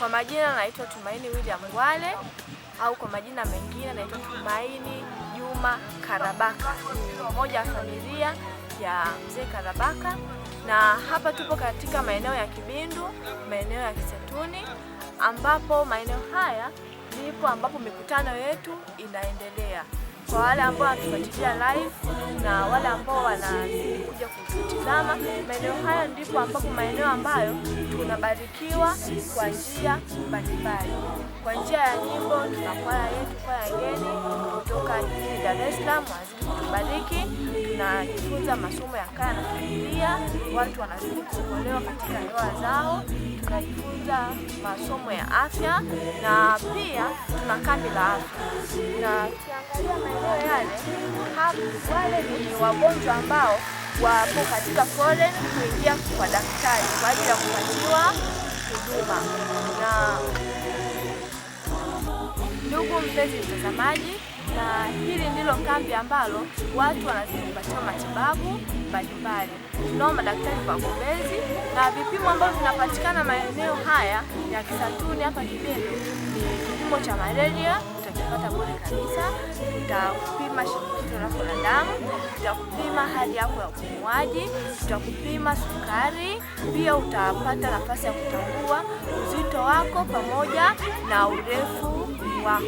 Kwa majina naitwa Tumaini William Ngwale au kwa majina mengine naitwa Tumaini Juma Karabaka, mmoja wa familia ya mzee Karabaka, na hapa tupo katika maeneo ya Kibindu, maeneo ya Kisatuni, ambapo maeneo haya ndipo ambapo mikutano yetu inaendelea. Kwa wale ambao wanatufuatilia live na wale ambao wanazidi kuja kututizama, maeneo haya ndipo ambapo maeneo ambayo tunabarikiwa kwa njia mbalimbali. Kwa njia ya nyimbo, tuna kwaya yetu, kwaya ngeni kutoka jijini Dar es Salaam, wanazidi kutubariki. Tunajifunza masomo ya kaya na familia, watu wanazidi kuokolewa katika ndoa zao. Tunajifunza masomo ya afya na pia tuna kambi la afya. Na tukiangalia maeneo yale, wale ni wagonjwa ambao wapo katika foleni kuingia kwa daktari kwa ajili ya kupatiwa huduma. Na ndugu mpenzi mtazamaji, na hili ndilo kambi ambalo watu wanazidi kupatiwa matibabu mbalimbali. Tunao madaktari wabobezi na vipimo ambavyo vinapatikana maeneo haya ya Kisatuni hapa Kibindu ni kipimo cha malaria, utakipata bure kabisa. Tutakupima shinikizo lako la damu, tutakupima hali yako ya upumuaji, tutakupima sukari, pia utapata nafasi ya kutambua uzito wako pamoja na urefu wako.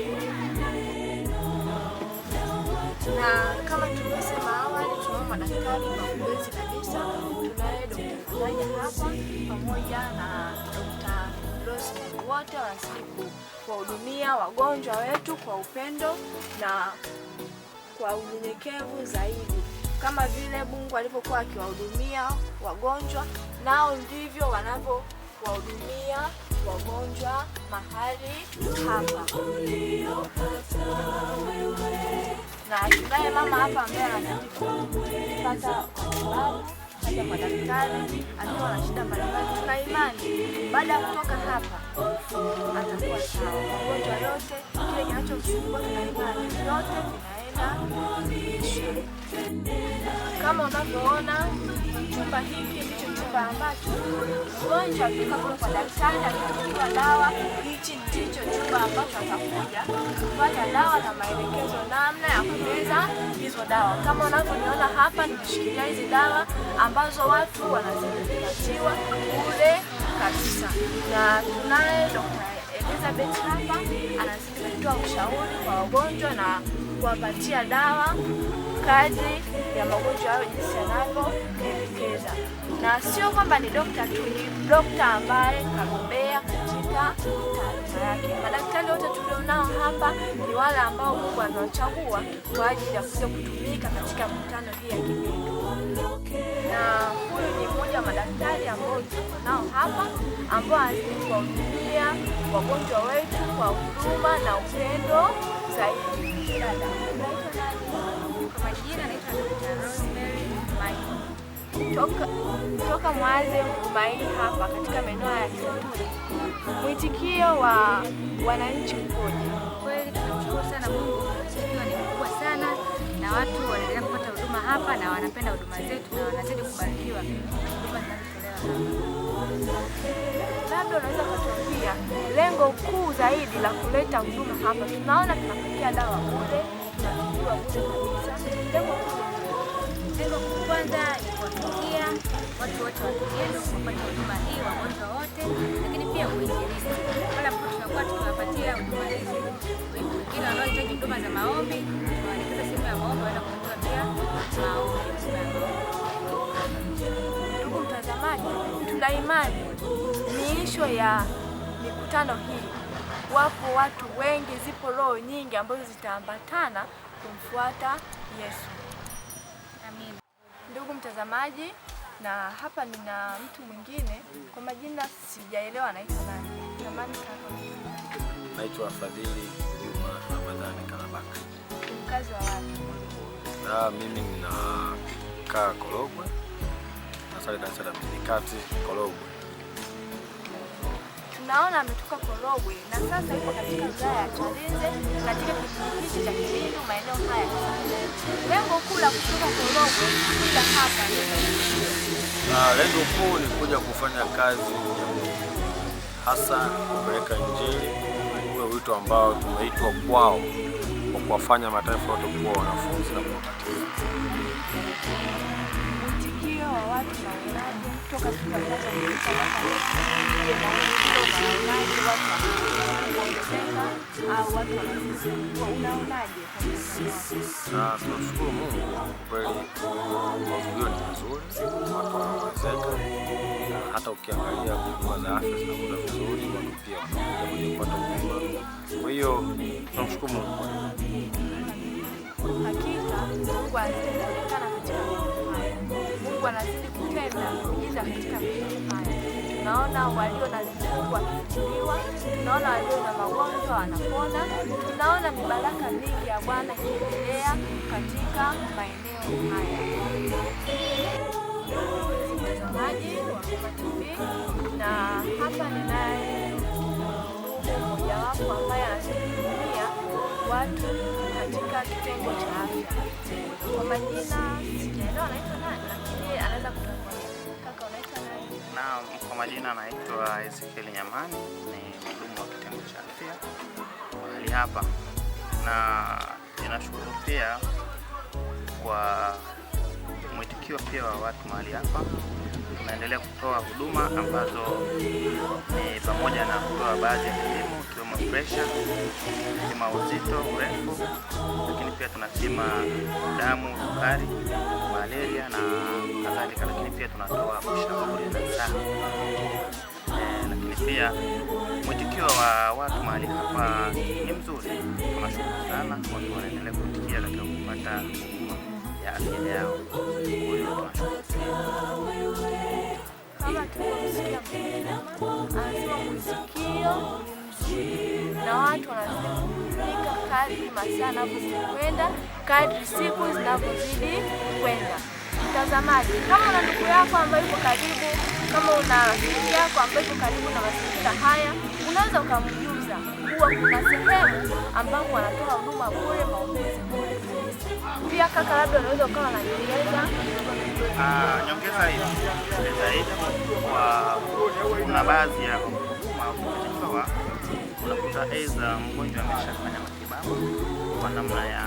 Na kama tulivyosema awali, tunao madaktari wabobezi kabisa. Tunaye Dr. Faraja hapa pamoja na Dr. Rosemary, wote wanazidi kuwahudumia wagonjwa wetu kwa upendo na kwa unyenyekevu zaidi. Kama vile Mungu alivyokuwa akiwahudumia wagonjwa, nao ndivyo wanavyowahudumia wagonjwa mahali hapa. Na tunaye mama hapa ambaye anazidi kupata matibabu haja kwa daktari akiwa na shida mbalimbali. Tuna imani baada ya kutoka hapa atakuwa sawa. Magonjwa yote, kile kinachomsumbua, tuna imani yote vinaenda kuisha. Kama unavyoona, chumba hiki ndicho chumba ambacho mgonjwa akifika kule kwa daktari akiandikiwa dawa, hichi ndicho chumba ambacho atakuja kupata dawa na maelekezo namna ya kumeza hizo dawa. Kama unavyoniona hapa, nimeshikilia hizi dawa ambazo watu wanazidi kupatiwa bure kabisa, na tunaye Dr. Elizabeth hapa anazidi kutoa ushauri kwa wagonjwa na kuwapatia dawa kadri ya magonjwa yao jinsi yanavyoelekeza. Na sio kwamba ni dokta tu, ni dokta ambaye kabobea katika taaluma yake. Madaktari wote tulionao hapa ni wale ambao Mungu amewachagua kwa ajili ya kuja kutumika katika mikutano hii ya Kibindu. Na huyu ni mmoja wa madaktari ambao tuko nao hapa ambao anazidi kuwahudumia wagonjwa wetu kwa huduma na upendo zaidi. Dada, unaitwa nani? Kwa majina naitwa Dr. Rosemary Michael. Toka mwanze huduma hii hapa katika maeneo ya Kisatuni, mwitikio wa wananchi ukoje? Kweli tunamshukuru sana Mungu, mwitikio ni mkubwa sana na watu wanaendelea kupata huduma hapa na wanapenda huduma zetu na wanazidi kubarikiwa huduma zinazotolewa hapa. Labda unaweza kutuambia lengo kuu zaidi la kuleta huduma hapa. Tunaona tunapokea dawa bure, tunatibiwa bure kabisa. Lengo kuu Lengo kuu kwanza ni kuwafikia watu wote wa Kibindu wapate huduma hii, wagonjwa wote, lakini pia uinjilisti. Wale ambao tunakuwa tukiwapatia huduma hizi, wengine wanaohitaji huduma za maombi, tunawaelekeza sehemu ya maombi, waenda kupatiwa pia maombi, huduma ya maombi. Ndugu mtazamaji, tuna imani miisho ya mikutano hii, wapo watu wengi, zipo roho nyingi ambazo zitaambatana kumfuata Yesu. Amina. Ndugu mtazamaji, na hapa nina mtu mwingine kwa majina sijaelewa anaitwa nani. Jamani kaka, Naitwa Fadhili Juma Ramadhani Karabaka. ni mkazi wa wapi? Na mimi ninakaa Korogwe, nasali kanisa la Mjini Kati Korogwe. Tunaona ametoka Korogwe na sasa yuko katika wilaya ya Chalinze katika kijiji hiki cha Kibindu, maeneo haya ya Kisatuni. Lengo kuu la kutoka Korogwe kuja hapa ni nini? Na lengo kuu ni kuja kufanya kazi ya Mungu. hasa kupeleka Injili, ule wito ambao tumeitwa kwao kwa kuwafanya mataifa yote kuwa wanafunzi na kuwabatiza. Mwitikio wa watu nauonaje toka siku ya kwanza kufika mpaka leo? Je, mwitikio unaonaje? Watu wanaongezeka au watu wanazidi kukua? Unaonaje kwa mtazamo wako? Na tunamshukuru Mungu kweli, mahudhurio ni mazuri, watu wanaongezeka, na hata ukiangalia huduma za afya zinakwenda vizuri, watu pia wanakuja kuja kupata huduma. Kwa hiyo tunamshukuru Mungu kwa hilo. Hakika Mungu anazidi kuonekana katika maeneo haya. Mungu anazidi kutenda miujiza katika maeneo haya. Tunaona walio na vifungo wakifunguliwa, tunaona walio na magonjwa wanapona, tunaona mibaraka mingi ya Bwana ikiendelea katika maeneo haya. Mtazamaji wa Mema TV, na hapa ninaye mhudumu mmojawapo ambaye anahudumia watu katika kitengo cha afya. Kwa majina sijaelewa anaitwa nani, lakini anaweza kutuambia. Kaka, unaitwa nani? Naam, kwa majina naitwa Ezekiel Nyamani, ni mhudumu wa kitengo cha afya mahali hapa, na ninashukuru pia kwa mwitikio pia wa watu mahali hapa. Tunaendelea kutoa huduma ambazo ni pamoja na kutoa baadhi ya vipimo ikiwemo pressure, kupima uzito, urefu, lakini pia tunapima damu, sukari, malaria na kadhalika, lakini pia tunatoa ushauri na nasaha. Lakini pia mwitikio wa watu mahali hapa ni mzuri, tunashukuru sana, watu wanaendelea kuitikia katika kupata huduma ya afya yao. Kwa hiyo tunashukuru. Kama tulivyomsikia mhuduma, anasema mwitikio ni mzuri na watu wanazidi kuhudumika kadri masaa yanavyozidi kwenda, kadri siku zinavyozidi kwenda. Mtazamaji, kama una ndugu yako ambaye yuko karibu, kama una rafiki yako ambaye yuko karibu na mazingira haya, unaweza ukamjuza kuwa kuna sehemu ambapo wanatoa huduma bure, maombezi bure kabisa. Pia kaka, labda unaweza ukawa na nyongeza. Nyongeza hivi zaidi kwa kuna baadhi ya huduma ukizitoa unakuta aidha mgonjwa ameshafanya matibabu kwa namna ya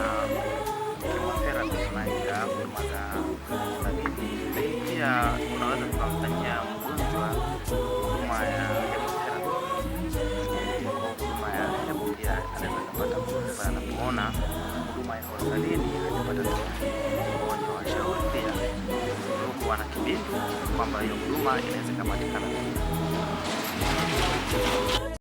chemotherapy tunaita huduma za hospitalini, lakini pia unaweza tukamfanyia mgonjwa huduma ya chemotherapy. Kwa huduma ya hebu pia anaweza kupata pale anapoona huduma ya hospitalini hajapata tiba. Kwa hiyo ni washauri pia ndugu wana Kibindu kwamba hiyo huduma inaweza ikapatikana pia.